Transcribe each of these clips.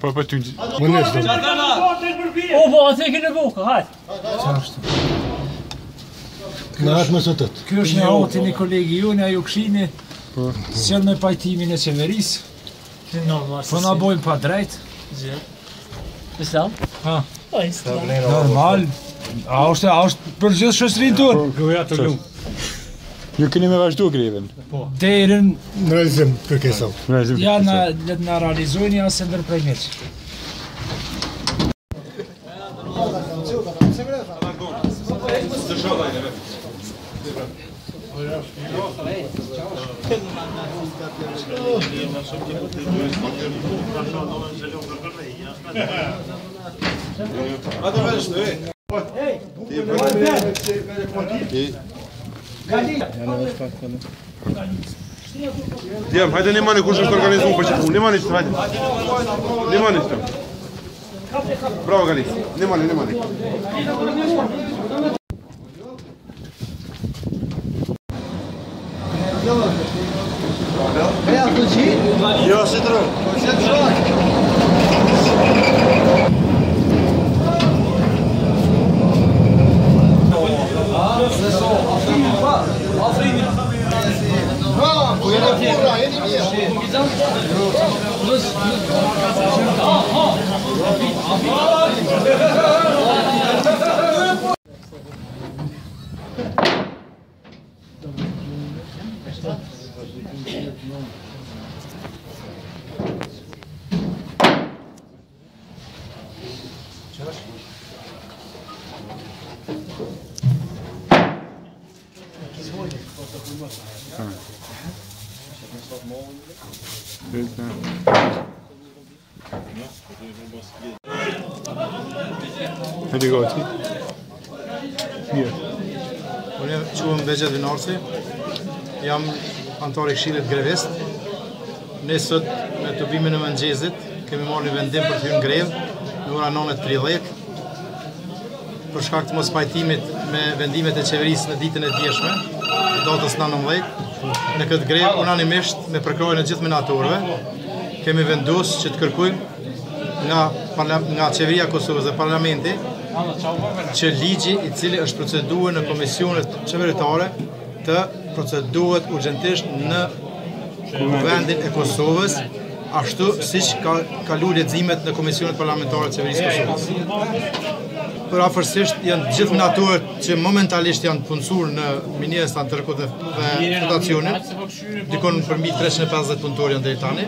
Po po ty. O, po, atë e kene buka, hajt. Në atë më sotët. Ky është një hoti një kolegi jonë, ajo këshini, po. Sjell me pajtimin e qeverisë. Po na bojnë pa drejt. Islam? Ha. Po, islam. Normal. A është, a është për gjithë shoqërinë tonë? Po, ja të lumë. Ju keni me vazhdu grevën. Po. Deri në realizim kërkesave. Në realizim ja na le të na realizojnë ja se ndërprejmë hiç. Djem, hajde një mani kush është organizu për që punë. Një mani që hajde. Një mani që Bravo Gali. Një mani, një mani. Jo, si të Hajde gati. Mirë. Unë quhem Behxhet Vinarci, jam antar i këshillit grevist. Ne sot në tubimin e mëngjesit kemi marrë një vendim për të hyrë në grevë në ora 9:30 për shkak të mospajtimit me vendimet e qeverisë në ditën e djeshme, datës 19. Në këtë grevë unanimisht me përkrahjen e gjithë minatorëve kemi vendosur që të kërkojmë nga nga qeveria e Kosovës dhe parlamenti që ligji i cili është proceduar në komisionet qeveritare të procedohet urgjentisht në Kuvendin e Kosovës, ashtu siç ka kalu leximet në komisionet parlamentare të qeverisë Kosovës. Përafërsisht janë gjithë minatorët që momentalisht janë punësuar në minierën e Stan-Tërgut dhe, dhe flotacionit, dikun përmbi 350 punëtorë janë deri tani.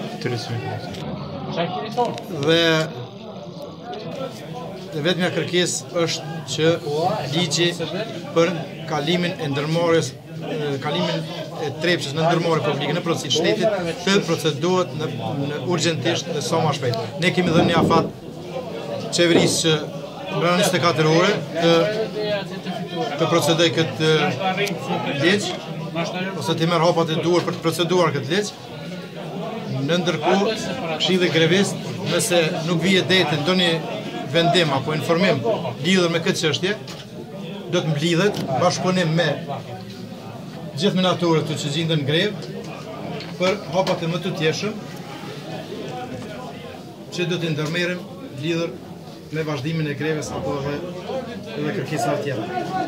Dhe e vetmja kërkesë është që ligji për kalimin e ndërmarrjes kalimin e Trepçës në ndërmarrje publike në pronësi të shtetit të procedohet në, në urgjentisht dhe sa më shpejt. Ne kemi dhënë një afat qeverisë që brenda 24 orë të të procedoj këtë ligj ose të merr hapat e duhur për të proceduar këtë ligj. Në ndërkohë, këshilli grevist, nëse nuk vije deri te ndonjë vendim apo informim lidhur me këtë çështje, do të mblidhet bashkëpunim me gjithë minatorët që gjinden në grevë për hapat e mëtutjeshëm që do të ndërmerrim lidhur me vazhdimin e grevës apo edhe edhe kërkesave tjera.